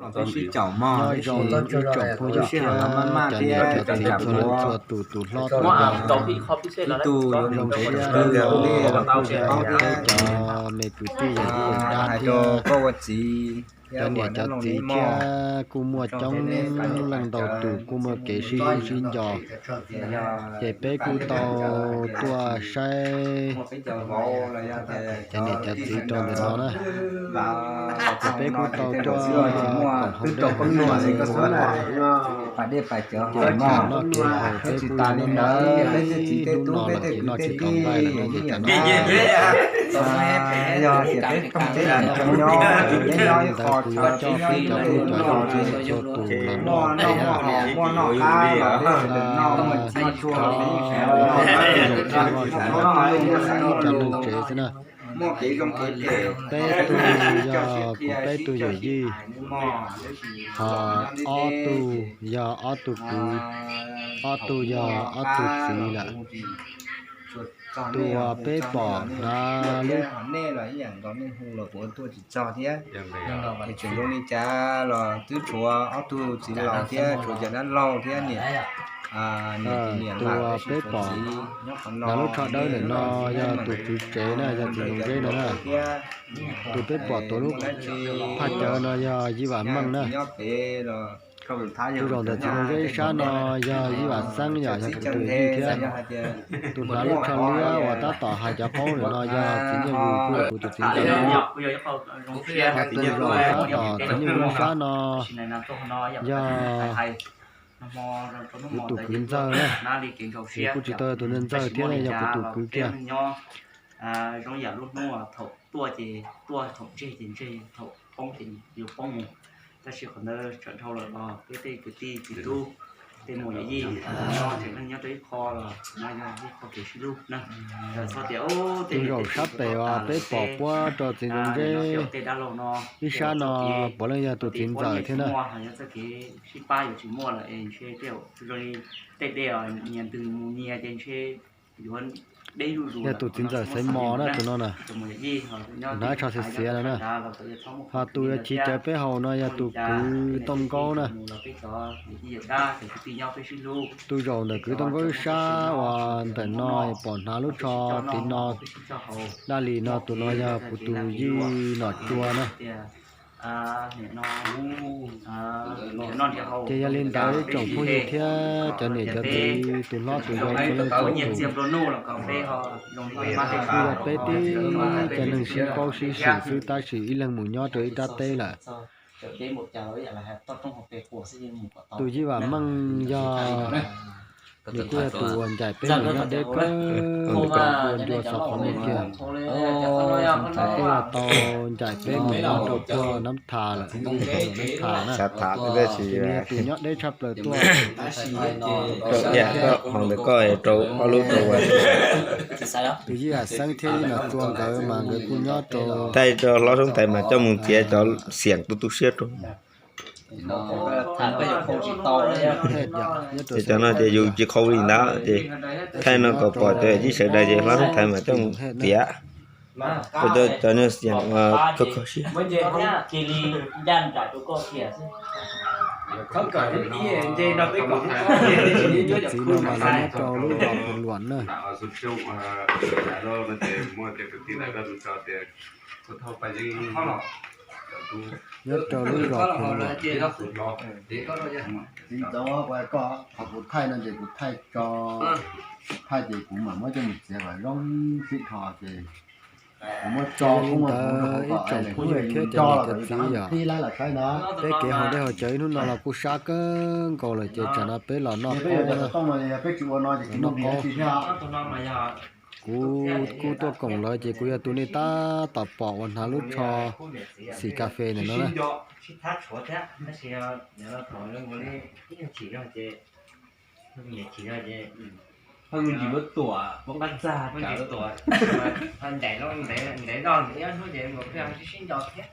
Nyob zoo ib tsoom phooj ywg thiab cov niam cov txiv txhua leej txhua tus, tus hlob tus yau, zoo siab kuj yog peb cov me kwv tij yawm yij yawm dab thiab cov niam cov txiv thiab kuj muaj coob leej ntau tus kuj muaj kev sib hlub sib nco. Ces peb kuj tau tuaj saib cov niam cov txiv rau ntawm no na. Ces peb kuj tau tuaj koom haus dej haus cawv, ces thaum noj kev haus peb kuj yog noj noj ib hnub no lawm ces noj tsis tau nqaij lawm no ces thaum no li ntawd kuv yuav coj peb cov phooj cov ywg txhua tus los noj na. Ib cov neeg tsev xwb na. Peb tug yog kuv peb tug yawm yij, ho ob tug yog ob tug kwv, ob tug yog ob tug txiv lawm. Tus uas peb pom hnav lub, tseem zoo li cas los twb tshuav ob tug txiv laus thiab tshuav cov dab laug thiab niam, tus uas peb pom hnav lub tsho dawb ntawm no yog tus kwv tsev na, yog txiv Ntxoov Zeb no na. Tus peb pom tuav lub phaj cawv no yog Yij Vam Meej na. Tus zaum ntawm txiv Ntxoov Zeb sab no yog Yij Vam Xeeb, yog tus yawm yij thiab. Tus hnav lub tsho liab uas tab tom hais cov qoob ntawm no yog txiv Nyiaj Vus, kuj yog kuv tus txiv ntxawm. Ho tus zaum tab tom txiv Nyiaj Vus sab no yog kuv tus kwv ntxawg na. Kuj tsis tau yog tus ntxawg ntxawg thiab, yog kuv tus kwv kiag. Tab sis qhov ntawd tseem dhau lawm los peb tej kwv tij txiv tub, tej muam yawm yij, tseem neej nyob rau ib qho los no yog ib qho kev sib hlub na. Tus zaum sab pem uas peb pom puab rau txiv Ntxoov Zeb ib sab no puav leej yog tus txiv ntxawm thiab na. Sib pab yuav tsis muaj lawm es ntshe tej, tej dej nyias ntws mus nyias ces ntshe yuav deb zuj zus. Yog tus txiv ntxawm Xaiv Mos na tus no na, hnav tsho xiav xiav no na. Ho tus yuav chiv cawv peb haus no yog tus kwv Tooj Nkaub na. Tus zaum ntawm kwv Tooj Nkaub ib sab uas ntawm no pom hnav lub tsho tiv no daj li no, tus no yog kuv tus yij Nom Tsua na. Ces yog li ntawd ib tsoom phooj ywg thiab cov niam cov txiv, tus hlob tus yau txhua leej txhua tus, kuj yog peb tib cov neeg sib paub sib swm xwb tab sis ib leeg mus nyob rau ib rab teb lawm. Tus Yij Vam Meej yog, nws kuj yog tus uas ncaim peb mus nyob deb kawg, ua ncua xov qhov muag kiag. Nws kuj yog tau ncaim peb mus nyob rau puag Nab Thas lawm, Nab Thas na. Ces nws yog tus nyob deb tshaj plaws tuaj. Tus Yij Vam Xeeb thiab Yij Nom Tsua nkawd mas nkawd kuj nyob rau, thaij rau hlob Soob Thaiv mas coj mus txiav cov xiam tu tu siab rau. Ces cov no ces yus tsis qhau li ntawd ces thaij no kom pom cov yij sawv daws ces hlob Soob Thaiv mas coj mus txiav. Cov no xiam kho kho siab. Txiv no mas nyob rau lub zos Phu Luam na. Nyob rau lub zos Phu Luam. Txiv ntxawm, qhov kuv thaij no ces kuv thaij tso, thaij ces kuv mam muab coj mus txiav kom zoo sib dhos ces kuv muab tso. Yog li ntawd ib tsoom phooj ywg thiab cov niam cov txiv yom, peb kev haus dej haus cawv ib hnub no los kuj sab kawg nkaus lawm ces tsam no peb los noj qub na. Noj qub. Kuv kuj tuaj koom lawv ces kuv yog tus nej tab tom pom uas hnav lub tsho xim kas fes ntawm no na.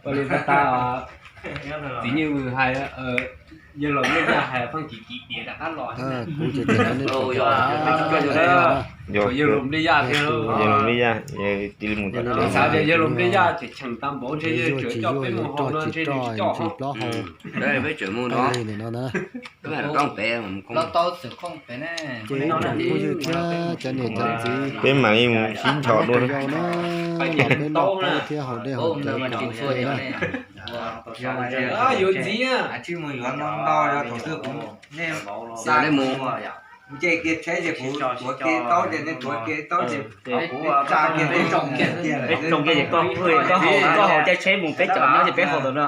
Ua li ntawd tas, Txiv Nyiaj Vwm hais, yawg laus Npliaj Yaj hais pheej kim kim tias rov qab los. Kuv ces tias nej, yawg laus Npliaj Yaj thiab, yawg laus Npliaj Yaj, xav tias yawg laus Npliaj Yaj ces cheem tau npaum ntshe yawg tsis yuav, yawg roj tsis roj, tsis plaub hau. Peb tseem mus no, peb mus tau, ces tsoom phooj ywg thiab cov niam cov txiv, peb mam li mus sib nrho dua yau na, los peb noj qaub thiab haus dej haus cawv tau na. Yuav ntxiv, tsis mus yuav no ntau, yog thaum twg kuv, nej mus nce kiag tsheb ces kuv tuav kiag taub ces nej tuav kiag taub ces kuv tsa kiag, peb tsoo kiag ces koj haus, koj haus caij tsheb mus, peb cov nyob ces peb haus ntawm no.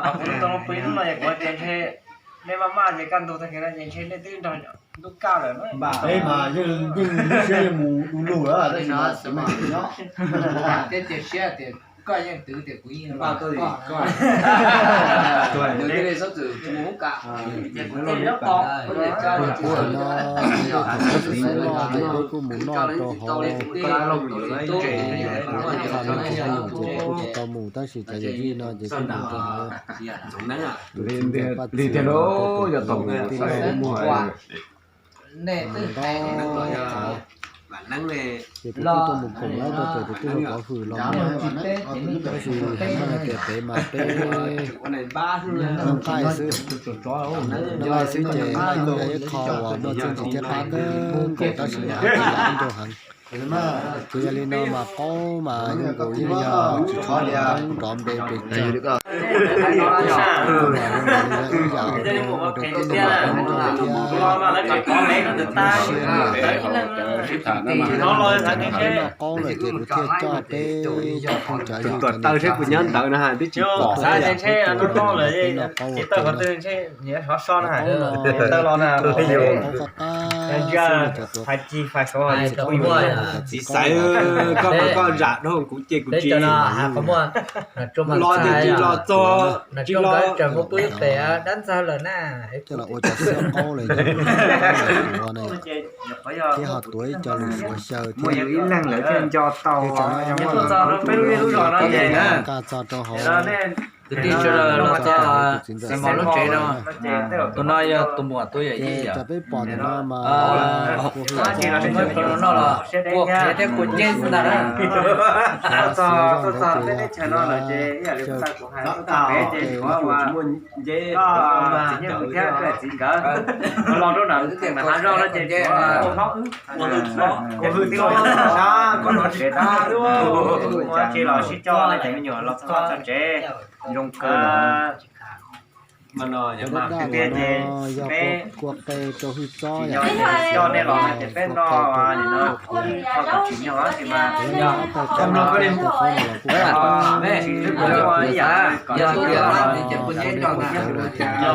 Nej maj maj ces kaj ntug tag kiag no ces ntshe nej twb nrog ntuj kaj lawm na. Peb mas yeej, yeej siab mus du lug lawm tab sis mas txiv neej tsis nyob. Thiab cia siab tias koj yeej twv tias kuv yeej npaj tuaj koj. Kuv no, peb kuj mus noj rau hauv, kuv tsis tau mus tab sis cov yawm yij no ces kuj mus rau hauv. Tus txiv ntxawm Paj Txwv, tij laug Mus, Nto, ces kuv kuj tuaj mus koom lawv rau pem tus tij laug Pov Hwm los mus, tab sis hais tias pem mas peb noj nqaij xwb, noj nqaij xwb ces kuj yog ib qho uas muaj txiaj ntsig thiab qab kawg nkaus tab sis mas ib nraug heev. Ces yog li no mas qaub mas yeej nkaus yeej yog tsis tshua nrov npe pes tsawg. Ib yam ua rau tib neeg ua qoob nrog thiab, ib siab nyiam. Peb noj qaub lawm ces kuv thiaj coj peb cov phooj cov ywg cov niam cov txiv, peb cov noj qaub ua ke na. Qaub no qaub qab qab xwb, cov tuav qaub, cov txiv xaiv, koj muab koj zam dhau kuv ces kuv tsis los ces tsis los txog, tsis los. Coj los ua cov xiab qaub lawm, thiab ho tuav ib co lus suav xyaw thiab. Nkag txog rau hauv, tus txiv ntxawm Xeev Mos lub tsev no, tus no yog tus muam tus yawm yij. Ces peb pom ntawm no mas, ua qhov no los kua qhiav thiab kua ceb xwb ntag. Txog teb chaws no lawm ces ib yam li kuv tau hais, txog pem ces kuv tsis muaj nce, txiv Nyiaj Vwm thiab txiv nkawd los rau nram hav zoov no ces kuv ua hlob wb, kuv hwj tij laug sab koj los tsev tab, ua tsis los sib coj no ces me nyuam los txog tsev zoo kawg. Mas no yog mas tiag ces peb kua qe rau hwj txob, yog nej los no ces peb noj nim no kho kom tsim nyog tab sis mas koj mloog koj li mus, tsis ib yam kom tsis tiag no ces kuv nyob nrog na.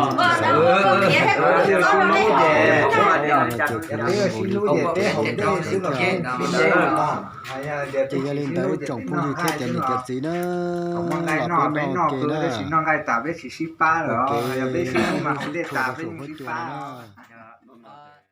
Ces peb sib hlub ces peb haus dej xwb los peb sib hlub. Ces yog li ntawd tsoom phooj ywg thiab cov niam cov txiv na, los peb noj ua ke na. Peb sib pab lawm, yog peb sib hlub mas haus dej tas peb yeej sib pab na.